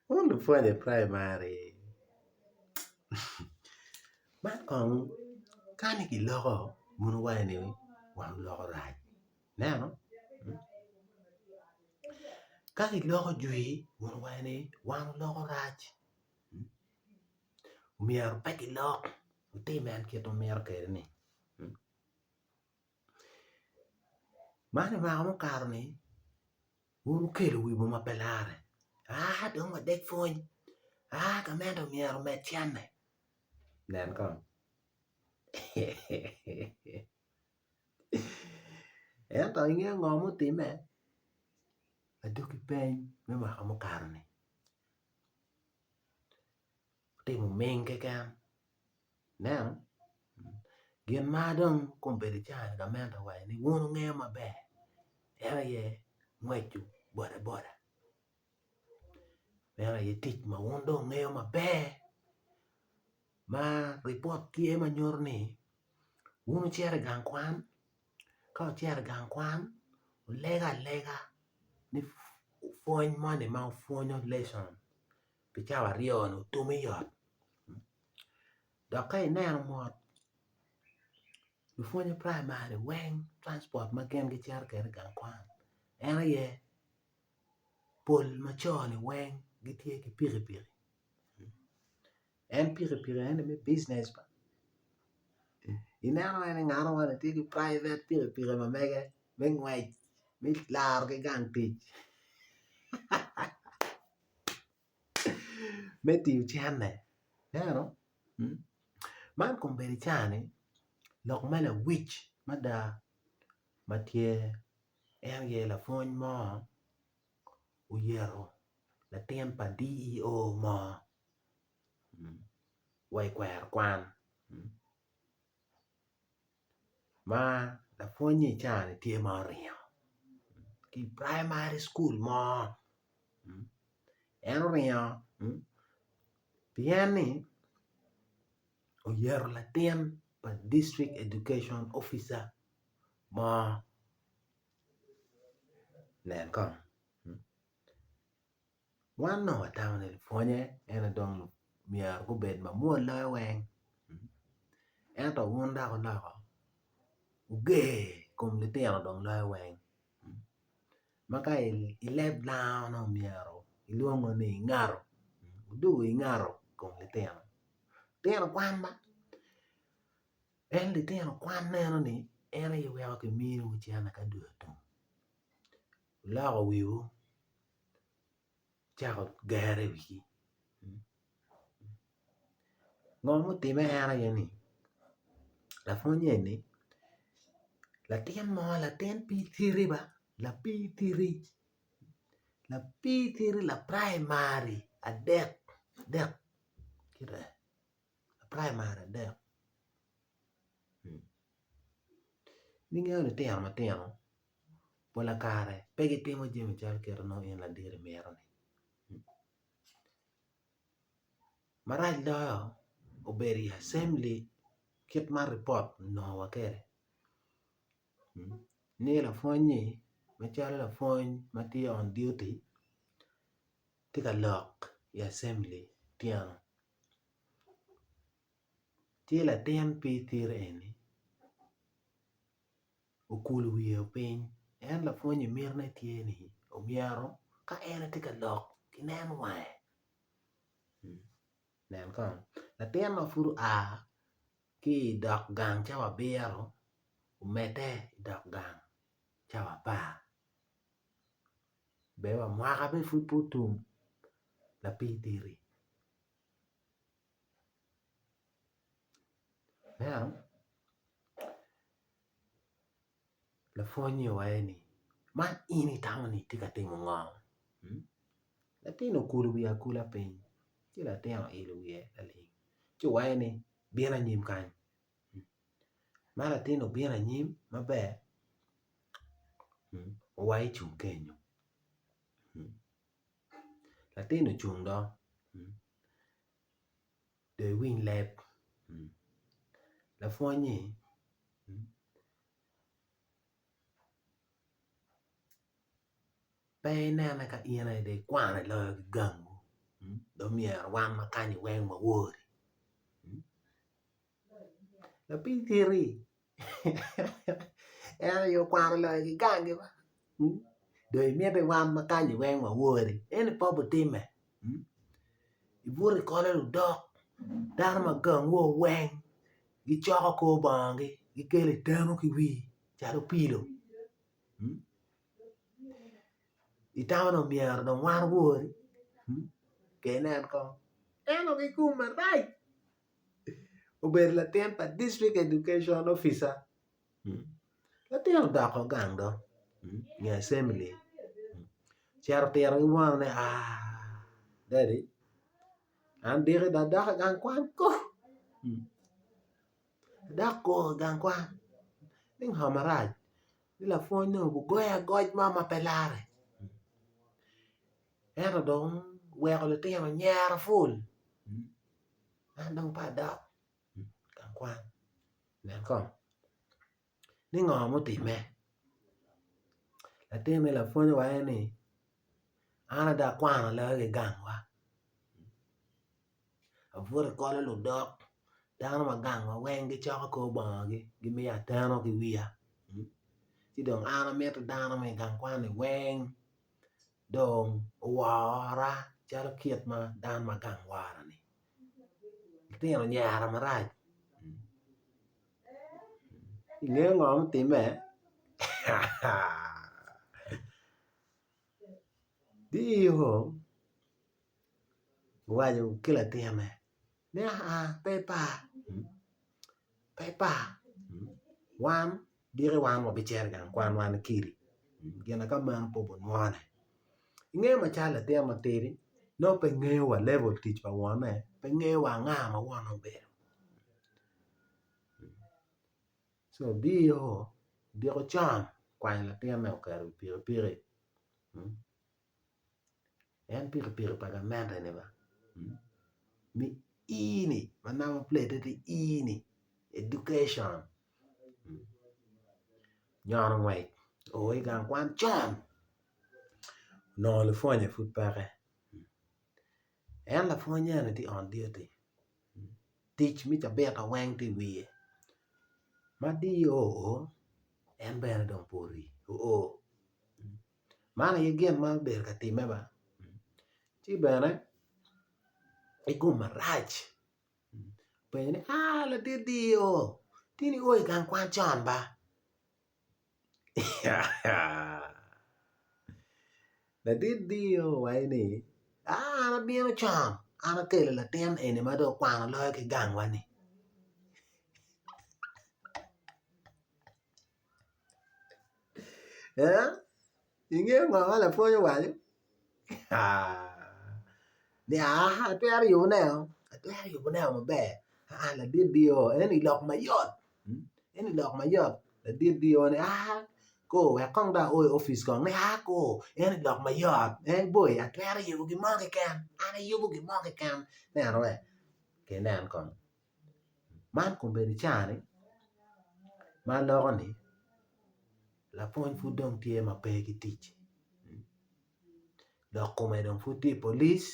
Wun lupwonye praimari man kong ka ni kiloko wun wuwaco ni wan oloko rac ineno ka kiloko jwi wun wuwaco ni wan oloko rac myero pe kilok wutim en kit ma wumito kwede ni man i mwaka mukato ni wun wukelo wibo ma pe larre aa dong wadec pwony aa gamente myero omed cente nen kong ento ingeyo ngo mutimme adwogi peny me mwaka mukato ni otimo ming keken Ineno gin ma dong kombeddi ca-ni gamente owaco ni wun wungeyo maber en aye ngweco boda boda meno aye tic ma wun dong wungeyo maber ma ripot tye ma nyuto ni wun wucito i gang kwan ka wucito i gang kwan wulego alega ni pwony moni ma wupwonyo lecon pi cawa aryo-ni otum i ot dok ka ineno mot lupwonye praimari weng transport ma gin gicito kwede i gang kwan en aye pol ma co-ni weng gitye ki pikipiki en pikipiki eni me bijinec ba ineno en ni ngat mo tye ki private pikipiki ma mege me ngwec me laro ki gang tic me tiyo cente ineno man kombeddi cani lok me lawic mada ma tye en aye lapwony mo oyeto latin pa DEO mo wa i kwero kwan ma lapwonye i caa-ni tye ma oringo ki i praimari cukul mo en oringo pien ni oyeto latin pa dictrik education opica mo nen kong Wan onongo watamo ni lupwonye ene dong myero gubed ma mwol loyo weng ento wun dok wuloko wuger i kom litino dong loyo weng ma ka i leb lango nongo myero ilwongo ni ingato wudwogo ingato i kom litino, litino kwan ba en litino kwan neno ni en aye weko kiminiwu cente ka dwe otum wuloko wiwu Ocako gere i wigi ngo mutime en aye ni lapwony eni latin mo latin P3 ba la P3 la P3 lapraimari adek adek lapraimari adek ingeyo litino matino Pola kare pe gitimo jami calo kit ma nongo in ladit imito-ni. Marac loyo obedo i acembli kit ma ripot onongo wa kwede ni lapwony-nyi macalo lapwony ma tye on duty tye ka lok i acembli otyeno ci latin P3 eni okulo wiye piny en lapwony-nyi mitine tye ni omyero ka en tye ka lok kinen wange nen kong latin ma pud oa ki idok gang cawa abiro omedde idok gang cawa apar bene wa mwaka bene pud pe otum lapitiri Ineno lapwony-nyi owaco ni man in itamo ni itye ka timo ngo latin okulo wiye akula piny ci latin oilo wiye laling ci owaco ni bin anyim kany ma latin obino anyim maber owaco icung kenyo latin ocung dong dong iwiny leb lapwony-nyi Pe inene ka in aye dong ikwano iloyo ki gangwu dong myero wan ma kanyi weng wawori. Lapiny titi en aye okwano loyo ki gangi ba dong imiti wan ma kanyi weng wawori eni pe obitimme ibuto ikolo ludok dano ma gangwu weng gicoko kor bongogi gikelo iteno ki wii calo pilo. Itamo ni myero dong wan owori ke inen kong ento ki gum marac obedo latin pa district education officer latin odoko gang dong nge assembly ocito otito ki wone ni aa dadi an diki dong adok i gang kwan ko adok kor i gang kwan ni ngo marac ni lapwony dong ogoya agoc mo ma pe larre ento dong oweko lutino onyero pul an dong pe adok i gang kwan nen kong ni ngo mutimme latinni lapwony owaco ni an ada akwano loyo ki gangwa. Abuto i kolo ludok dano ma gangwa weng gicoko kor bongogi gimiyo ateno ki wiya ci dong an amito dano ma i gang kwan-ni weng dong owora calo kit ma dano ma gang wora-ni lutino onyera marac ingeyo ngo mutimme DEO. Owaco ki latinne ni aa pe ipar pe ipar wan diki wan wabicito i gang kwan wan kedi gin ka meno pe obinwone ingeyo macalo latin matidi nongo pe ngeyo wa level tic pa wonne pe ngeyo wa anga ma wonne obedo co DO odiko con okwanyo latinne oketo i wi pikipiki. En pikipiki pa gamente ni ba me E ni ma namba pulete tye E ni education nyono ngwec oo i gang kwan con onongo lupwonye pud peke en lapwony eni tye on duty tic me cabite weng tye i wiye ma DO oo en bene dong pe ori oo. Man aye gin ma obedo ka timme ba ci bene ki gum marac openyo ni aa ladit DO tin io i gang kwan con ba ladit DO owaco ni aa an abino con an akelo latin eni ma dong okwano loyo ki gangwa ni. Ingeyo ngo ma lapwony owaco? Ni aa atwero yubone o, atwero yubone o maber aa ladit DO eni lok mayot eni lok mayot ladit DO ni aa ko wek kong dong ao i opic kong ni aa ko eni lok mayot boy atwero yubo gin mo keken an ayubo gin mo keken ineno wee inen kong. Man kombeddi caa-ni ma aloko-ni lapwony pud dong tye ma pe ki tic dok kome dong pud tye i polic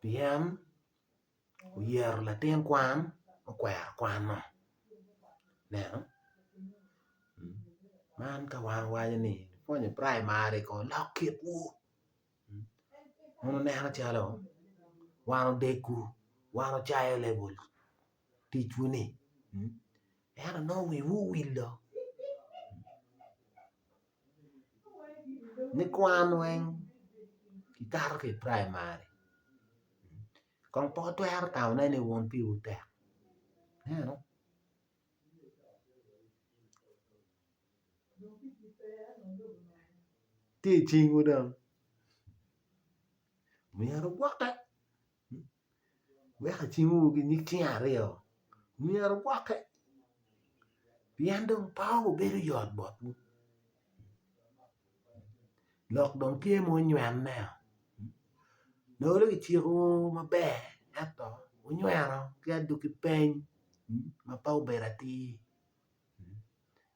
pien oyero latin kwan mukwero kwan-nu ineno man ka wan waco ni lupwonye praimari kong wulok kitwu. Wun wuneno calo wan odegwu wan ocayo lebul ticwu-ni ento nongo wiwu owil-lo ni kwan weng kikato ki i praimari kong pe wutwero tamone ni wun piwu tek ineno. Tye i cingwu dong myero wugwokke wek acimwu ki nyig cing aryo myero wugwokke pien dong pe obedo yot botwu lok dong tye ma onywene nongo dong kicikowu maber ento wunyweno ki adwogi peny ma pe obedo atir.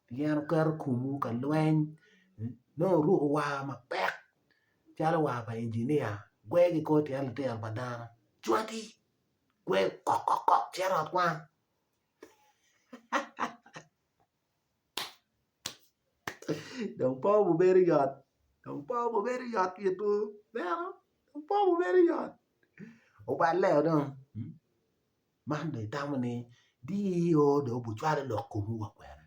Pien wuketo komwu ka lweny. Nongo oruko war mapek calo war pa injinia gweyo ki kor tyen litino pa dano cwati gweyo kok kok kok cito i ot kwan dong pe obedo yot dong pe obedo yot itwu ineno dong pe obedo yot oballe dong man dong itamo ni DEO dong obicwalo lok komwu wa kwene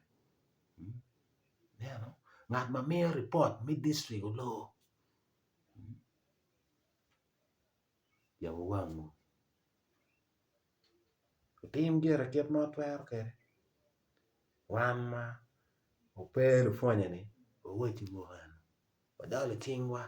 ineno ngat ma miyo ripot me dictrik olor yabo wangwu wutim gire kit ma wutwero kwede wan ma wape lupwonye-ni wawacci woko eno wadolo cingwa.